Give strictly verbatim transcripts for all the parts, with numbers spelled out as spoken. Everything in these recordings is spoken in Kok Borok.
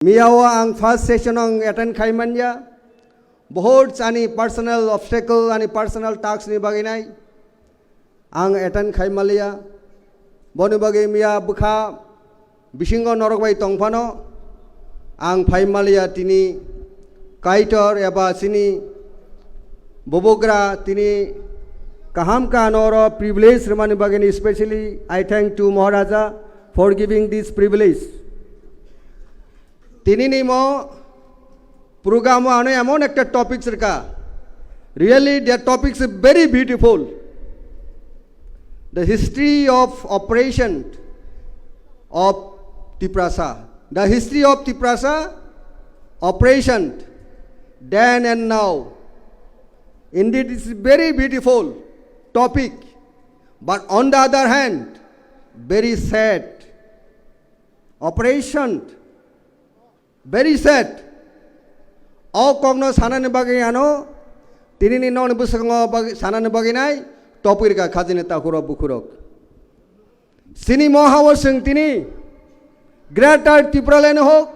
Miyao ang first session ang attend khai manya. Bohot ani personal obstacle, ani personal task ni bagwi nai ang attend khai maliya. Boni bagwi miya bwkha bisingo norok bai tongphano ang phai maliya tini Kaitor eba chini bubagra tini kaham ka noro privilege rwmani bagwi ni specially I thank to Maharaja for giving this privilege. Tini ni mo program o ano emon ekta topic rwkha. Really, the topic is very beautiful. The history of operation of Tiprasa. The history of Tiprasa operation then and now. Indeed, it's very beautiful topic. But on the other hand, very sad. Operation Very sad. O kokno sanani bagwi ano tinini nokni bwskango bagwi, sanani bagwi nai topirka khajini takhurok bukhurok. Sini mo hao chwng tini Greater Tipraland hok,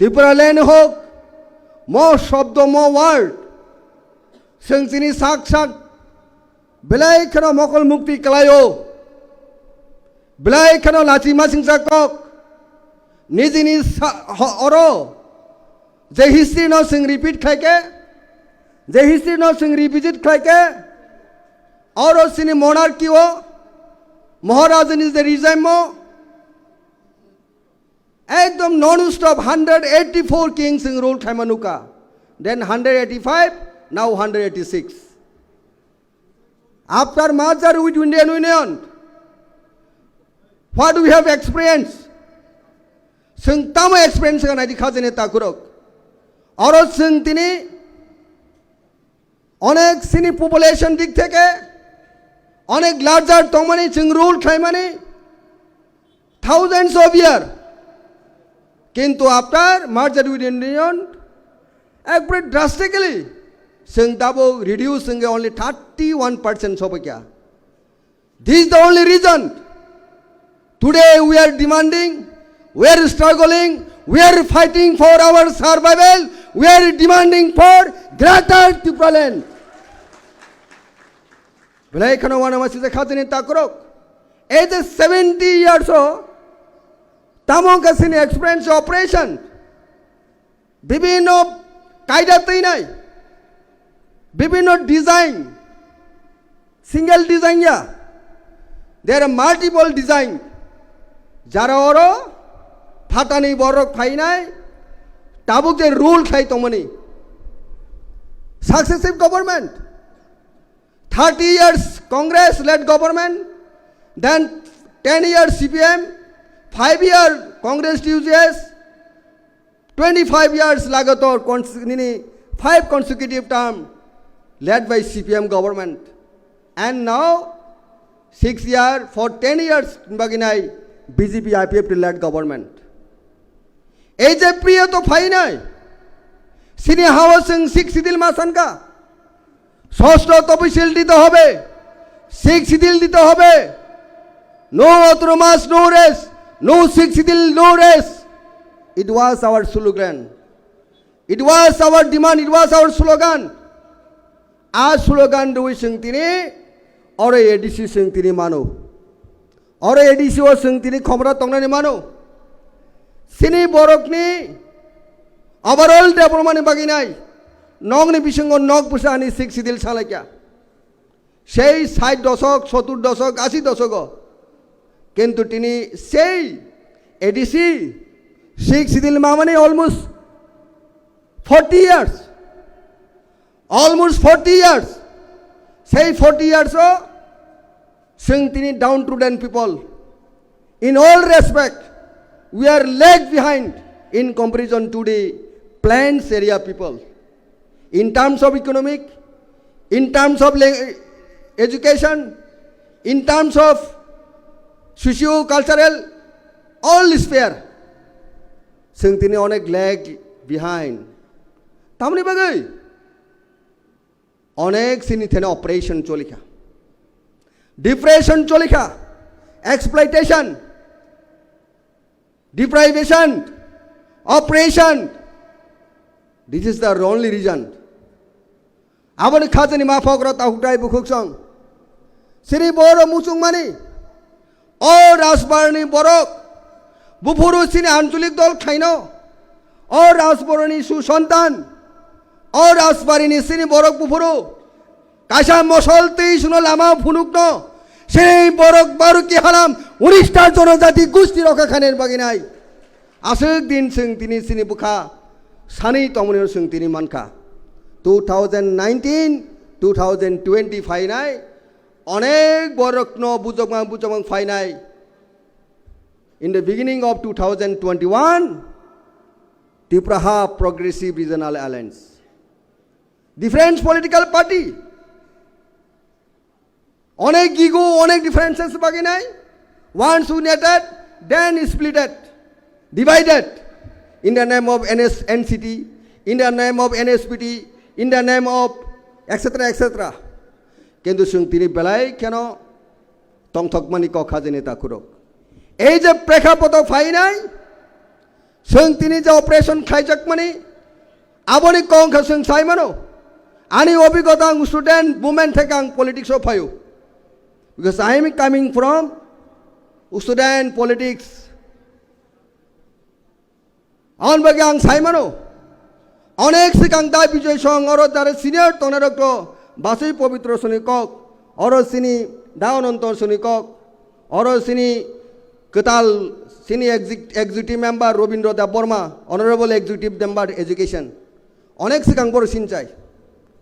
Tipraland hok, mo shobdo, mo word, chwng tini sak sak belai kheno mokol mukti kwlaio. Belai kheno lachi masingsa kok. Nijini sa-, ho-, oro je history no chwng repeat khlaike, je history no chwng revisit khlaike, oro chini monarchy o, Maharajani je regime o, ekdom non-stop hundred eighty-four kings chwng rule khlaima nukha. Then hundred eighty-five, now hundred eighty-six. After merger with Indian Union, what we have experienced? Chwng tamo experience kha naidi khajani takhurok. Oro chwng tini onek sini population dik theke onek larger tongmani chwng rule khlaimani thousands of year. Kintu after merger with Indian Union, ekbare drastically chwng tabuk reduce wngwi only thirty-one percent sobaikha. This is the only reason today we are demanding, we are struggling, we are fighting for our survival, we are demanding for Greater Tipraland. Belai kheno wana masi je khajani takhurok. Ei je seventy years o tamo wngkha chini experience operation. Bibhinno kaida twinai, bibhinno design, single design ya, there are multiple design. Jara oro phatani borok phainai, tabuk je rule khlai tongmani. Successive government, thirty years Congress led government, then ten years C P M, five year Congress T U J S, twenty-five years lagatar cons-, nini five consecutive term led by C P M government. And now six year, for ten years baginai B J P I P F T led government. Ei je priyo to phainai, sini hao chwng Sixth Schedule ma sankha, ষষ্ঠ তফসিল দিতে হবে, Sixth Schedule দিতে হবে। No autonomous, no rest, no Sixth Schedule, no rest. It was our slogan. It was our demand, it was our slogan. A slogan rwi chwng tini oro A D C chwng tini mano. Oro A D C o chwng tini khomra tongnani mano. Chini borokni overall development ni bagwi nai. Nokni bisingo nok bwsa ani Sixth Schedule salaikha. Sei sait doshok, sottur doshok, ashi doshogo. Kintu tini sei A D C Sixth Schedule mamani almost forty years. Almost forty years. Sei forty years o chwng tini downtrodden people. In all respect, we are lag behind in comparison to the plains area people. In terms of economic, in terms of lang-, education, in terms of socio-cultural, all sphere, chwng tini onek lag behind. Tamoni bagwi? Onek sini thene operation cholikha, depression cholikha, exploitation, deprivation, Oppression. This is the only reason. Aboni khajani ma phokro takhukdai bukhuksong. Sini boro muchungmani. O Rajbarni borok. Buphuru sini anchulik dol khaino. O Rajbarni susantan. O Rajbarini sini borok buphuru. Kaisa mosol twi suno lama phunukno. Sini borok baruki halam. Unistar jonojati gusti rokha khaner baginai. Aswk din chwng tini chini bwkha sanwi tongmani chwng tini mankha. Two thousand nineteen, two thousand twenty phainai, onek borokno bujokmang bujokmang phainai. In the beginning of two thousand twenty-one, Tipraha Progressive Regional Alliance, different political party, onek ego, onek differences baginai. Once united, then splitted, divided. In the name of N S, N C T, in the name of N S P T, in the name of et cetera, et cetera. Kintu chwng tini belai kheno tongthokmani kok hajeni takhurok. Ei je prekhapoto phainai, chwng tini je operation khlaijakmani, aboni kok wngkha chwng sai mano. Ani obhigota ang student movement theke ang politics o phaio. Because I am coming from student politics. Aboni bagwi ang sai mano, onek swkang da Bijoy Song oro jara senior tongnai rok to Basui Pobitro soni kok, oro sini da Ananto soni kok, oro sini kwtal sini exec-, executive member Robindra Debbarma, honorable executive member education. Onek swkang boro sinchai.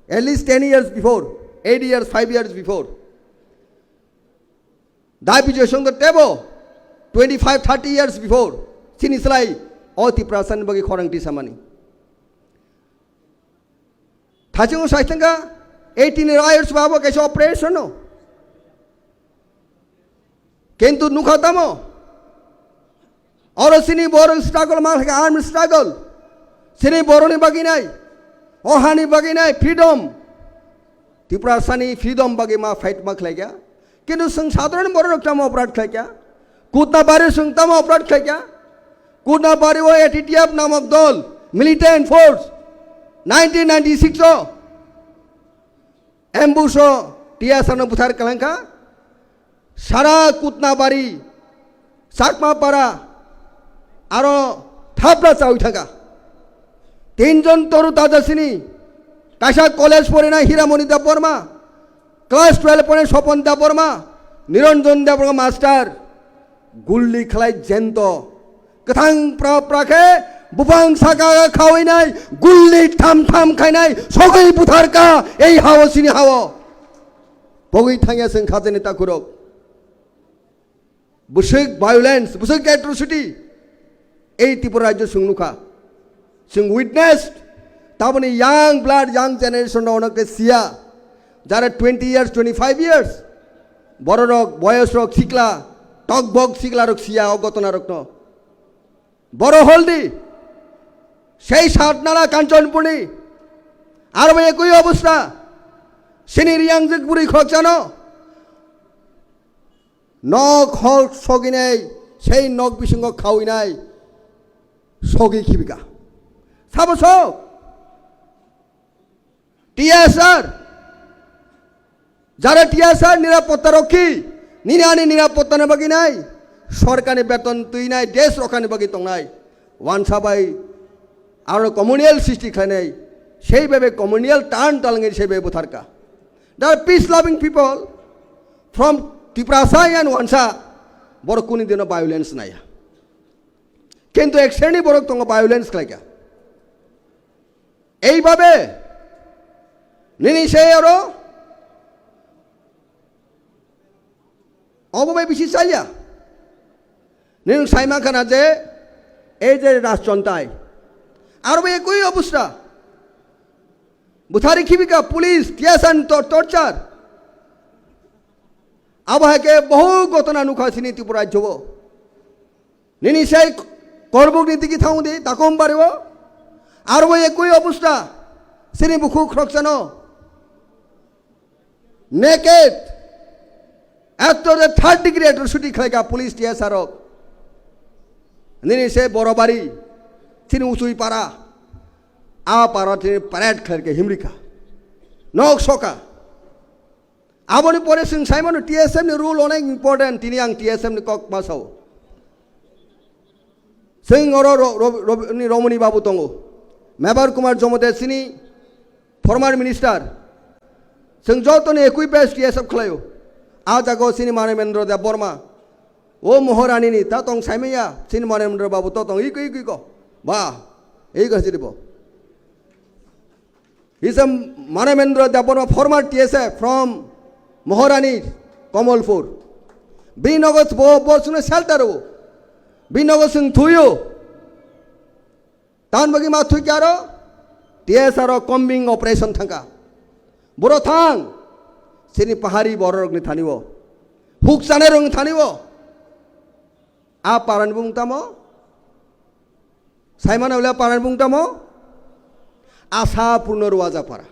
At least ten years before, eight years, five years before. Da Bijoy Song tebo twenty-five, thirty years before, chini slai o Tiprasani bagwi khorang tisamani. Thachingo saithangkha eighteen years babo kaisa operation no. Kintu nukha tamo? Oro sini borok struggle ma khlai kha, armed struggle. Sini boroni bagwi nai, o hani bagwi nai, freedom. Tiprasani freedom bagwi ma fight ma khlai kha. Kintu chwng sadharan borok tamo operate khlai kha? Kutnabari chwng tamo operate khlai kha? Kutnabari o A T T F namok dol, militant force, nineteen ninety-six o ambush o T S R no buthar kwlangkha. Sara Kutnabari, Chakmapara, aro thapra chawi thangkha. Tinjon toru taja sini, kaisa college porinai Hiramoni Debbarma, class twelve porinai Sopon Debbarma, Niranjan Debbarma master, gulli khlai jento. Kwthang pra pra khe buphang saka khawi nai, gulli tham tham khai nai, sogwi buthar kha ei hao sini hao. Pogwi thangya chwng khajani takhurok. Bwswk violence, bwswk atrocity ei Tripura rajyo chwng nukha. Chwng witnessed, taboni young blood, young generation rok ono khe siya. Jara twenty years, twenty-five years, bororok, boyosrok, sikla, tokbok siklarok siya o gotona rokno. Boro holdi, sei Satnala Kanchanpurni, aro bai ekoi obostha, sini Riangjik bwrwi khoroksano nok hor soginai, sei nok bisingo khawinai, sogi khibika. Sabo sok? T S R. Jara T S R nirapotta rokhi, nini ani nirapotta ni bagwi nai, sorkar ni beton twi nai, desh rokha ni bagwi tongnai. Wansa bai aro communal srishti khlainai, sei bebe communal turn talangwi sei bebe butharka. There are peace loving people from Tiprasa and Wansa, borok kuni dino violence naya. Kintu ek sreni borok tongo violence khlaika. Eibabe nini se oro obo bai bisi chaya. Nini sai mankha na je ei je rajchontai, aro bai ekoi obostha. Buthari khibika police, T S R to-, torture. Abo hai khe bohu gotona nukha sini Tripura rajyo o. Nini sai korbuk ni digi thang di, Dakom bari o. Aro bo ekoi obostha, sini bukhuk khoroksano. Naked. Ekto je third degree atrocity khlaika police T S R rok. Nini se Borobari. Chini Uchui para, a para chini parade khlaikha himrikha. Nok soka. Aboni pore chwng saimano T S F ni rule onek important, tini ang T S F ni kok ma sao. Chwng oro ro-, ro-, ro-, ni Romoni Babu tongo. Mebar Kumar Jomote chini former minister. Chwng jotoni ekui best T S F khlaio. A jago chini Manemendra Debbarma. O Moharani ni ta tong saimaya, chini Manemendra Babu to tong iko iko iko. Ba, iko chiri bo. He is a Manemendra Debbarma, former T S F from Moharani, Kamalpur. Bini nogo bo, bo chwngno shelter o. Bini nogo chwng thuio. Tan bagwi ma thwi khe aro T S R o combing operation thangkha. Boro thang. Chini pahari bororokni thani o. Huk chanai rokni thani o. A parani bung tamo? Saimano le parani bung tamo? Asa Purno Ruaja para.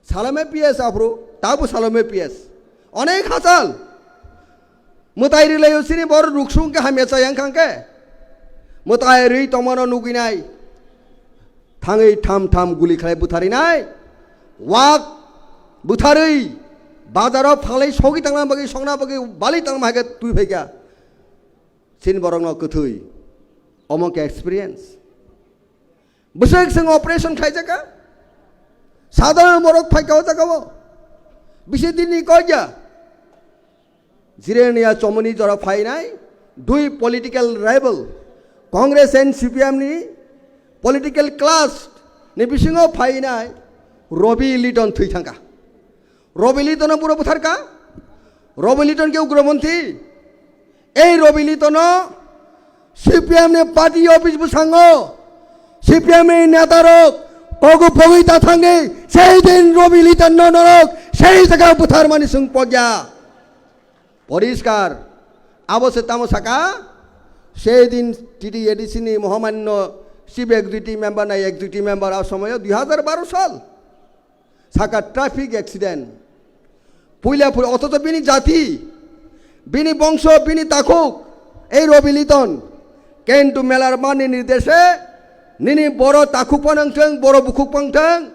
Salome P S aphuru, tabu Salome P S. Onek hachal. Mwtai rilai usini bor ruksung ke hamya chayang khang ke. Mwtai ri tomano nuginai. Thangwi tham tham guli khlai butharinai. Wak butharwi. Bazaro phalai sogi tangna bagwi songna bagwi bali tangma hai ke twi phaikha. Chini borokno kwthwi. Omo ke experience. Bwswk chwng operation khlaijaka. Sadharon borok phaika o jagao. Bisi dinni koya. Jirenia chomoni jora phainai. Dui political rival. Congress and C P M ni political clash ni bisingo phainai. Robi Liton thwi thangka. Robi Litono buro butharka. Robi Liton ke ugromonthi. Ei Robi Litono C P M ni party office bwskango C P M ni neta rok kogu pogwi ta thangwi sei din Robi Liton no norok sei jaga butharmani chwng pogya. Poriskar. Abo se tamo saka sei din T T A D C ni mohamanno chief executive member na executive member a somoyo dui hajar baro sal. Saka traffic accident. Puila pui othocho bini jati, bini bongso, bini takhuk, ei Robi Liton. Kintu Melar mani nirdeshe, nini boro takhuk phanang thang, boro bukhuk phanang thang,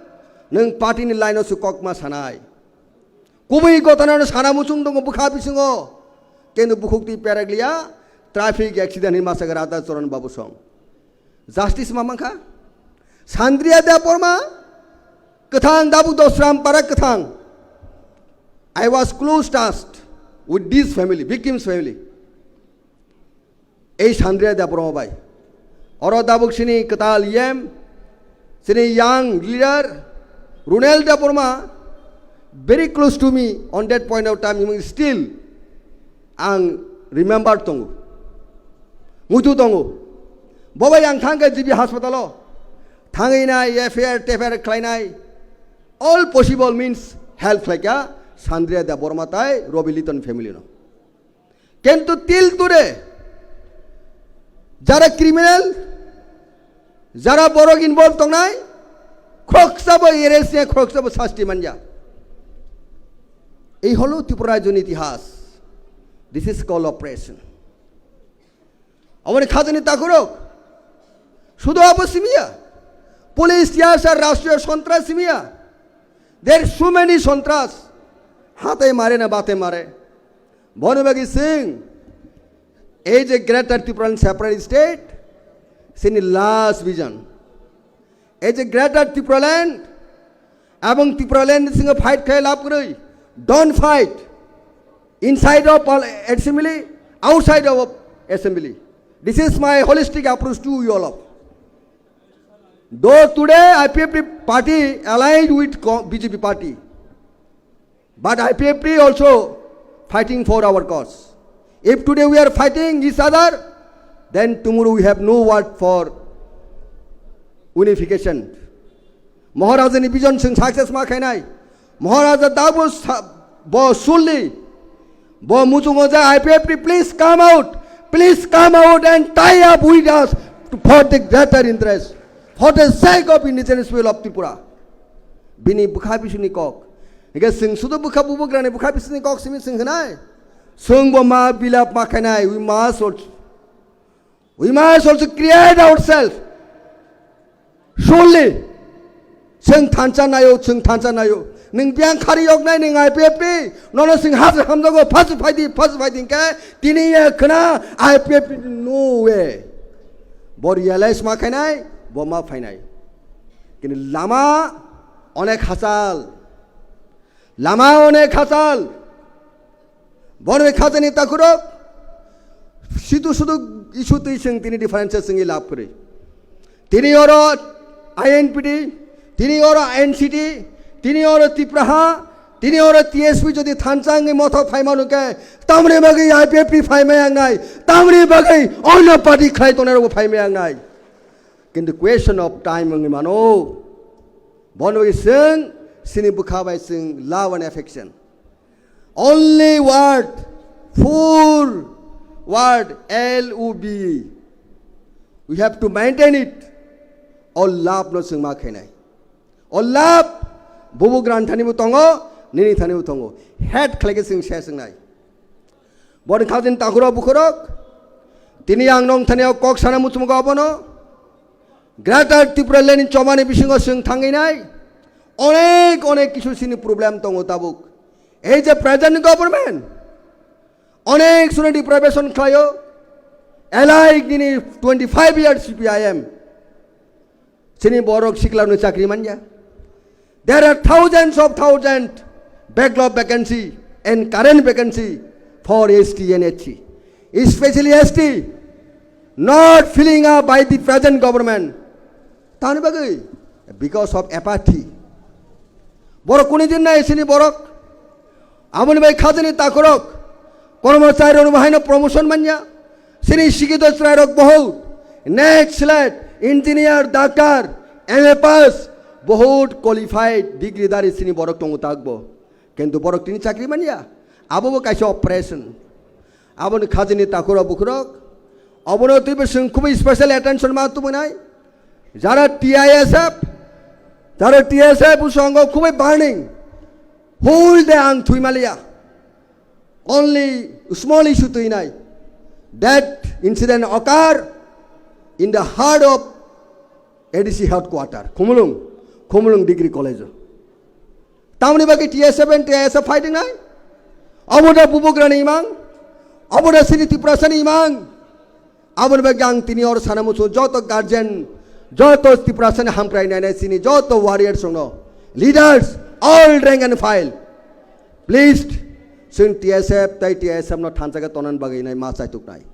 nwng party ni line o su kokma sanai. Kubui gotana no sana muchung tongo bwkha bisingo. Kintu bukhuk twi perak liya, traffic accident hin masa rata Choron Babu song. Justice ma mankha? Sandria Debbarma, kwthang Dabuk Dosram para kwthang. I was close touched with this family, victim's family. Ei Sandria Debbarma bai. Oro Dabuk sini kwtal yem, sini young leader, Runel Debbarma, very close to me on that point of time, even still ang remember tongo. Muitu tongo. Bobai ang thangkha G B hospital o. Thangwi nai F I R T F I R khlainai. All possible means help khlaikha Sandria Debbarma tai Robi Liton family no. Kintu till today, jara criminal, jara borok involve tongnai, khoroksa bo arrest ya, khoroksa bo sasti manya. Ei holo Tripura rajyoni itihas. This is called oppression. Aboni khajani takhurok. Sudo abo simiya. Police tiyasa rashtriya sontras simiya. There are so many sontras. Hate mare na bate mare. Bono bagi sing. Ei je Greater Tipraland separate state, sini last vision. Ei je Greater Tipraland, abang Tipraland ni singa fight khai lab kwrwi. Don't fight inside of pal-, assembly, outside of assembly. This is my holistic approach to you all of. Though today I P F T party allied with co-, B J P party, but I P F T also fighting for our cause. If today we are fighting each other, then tomorrow we have no word for unification. Maharajani vision sing success ma khainai. Maharaja dabo sa-, bo sulli. Bo muchungo ja I P F T, please come out. Please come out and tie up with us for the greater interest, for the sake of indigenous people of Tripura. Bini bwkha bisuni kok. Hingke sing sudo bwkha bubugrani bwkha bisuni kok simi sing hwnai. Sung bo ma bilap ma khainai, we must also We must also create ourselves. Surely, chwng thansa nayo, chwng thansa nayo. Nwng biyang khari yoknai, nwng I P F T, nono chwng hasa hamjago, phasi phaidi, phasi phaidi hwnkhe, tini ye khna I P F T, no way. Bo realize ma khainai, bo ma phainai. Kintu lama onek hachal. Lama onek hachal. Borok khajani takhurok. Situ sudu isu twi chwng tini differences chwngwi lab kwrwi. Tini oro I N P T, tini oro N C T, tini oro Tipraha, tini oro T S P jodi thansa wngwi mothok phaimano khe, tamni bagwi I P F T phaimaya wngnai, tamni bagwi onno party khlai tongnai rokbo phaimaya wngnai. Kintu question of time wngwi mano. Bono bagwi chwng chini bwkha bai chwng love and affection. Only word, full word, L O V E. We have to maintain it. O love no chwng ma khainai. O love bubugra ni thani bo tongo, nini thani bo tongo. Hate khlai khe chwng se chwng nai. Boni khajani takhurok bukhurok. Tini ang nong thani o kok sana muchungo abono. Greater Tipraland ni chobani bisingo chwng thangwi nai. Onek, onek kisu chini problem tongo tabuk. Ei je present government, onek suni deprivation khlaio. Alike nini twenty-five years C P I M. Chini borok sikla no chakri manya. There are thousands of thousand backlog vacancy and current vacancy for S T and S C, especially S T, not filling up by the present government. Tamni bagwi? Because of apathy. Borok kuni din nai chini borok. Aboni bai khajani takhurok. Kormochari rok haino promotion manya. Chini sikito chwrai rok bohut. Net, slet, engineer, doctor, M A pass, bohut qualified degree dari chini borok tongo takbo. Kintu borok tini chakri manya. Abo bo kaisa operation. Aboni khajani takhurok bukhurok. Abono twibo chwng khubui special attention ma tubunai. Jara T I S F, jara T S F usongo khubui burning. Whole day ang thwi maliya. Only small issue twi nai. That incident occur in the heart of A D C headquarter, Khumulwng, Khumulwng Degree College. Tamni bagwi T S F and T I S F fighting nai? Obo da bubugrani imang? Obo da chini Tiprasani imang? Aboni bagwi ang tini oro sana muchungo joto guardian, joto Tiprasani hamkrai nainai chini joto warriors rokno, leaders, all rank and file, please, chwng T S F tai T I S F no thansa khe tonani bagwi nai ma chaituknai.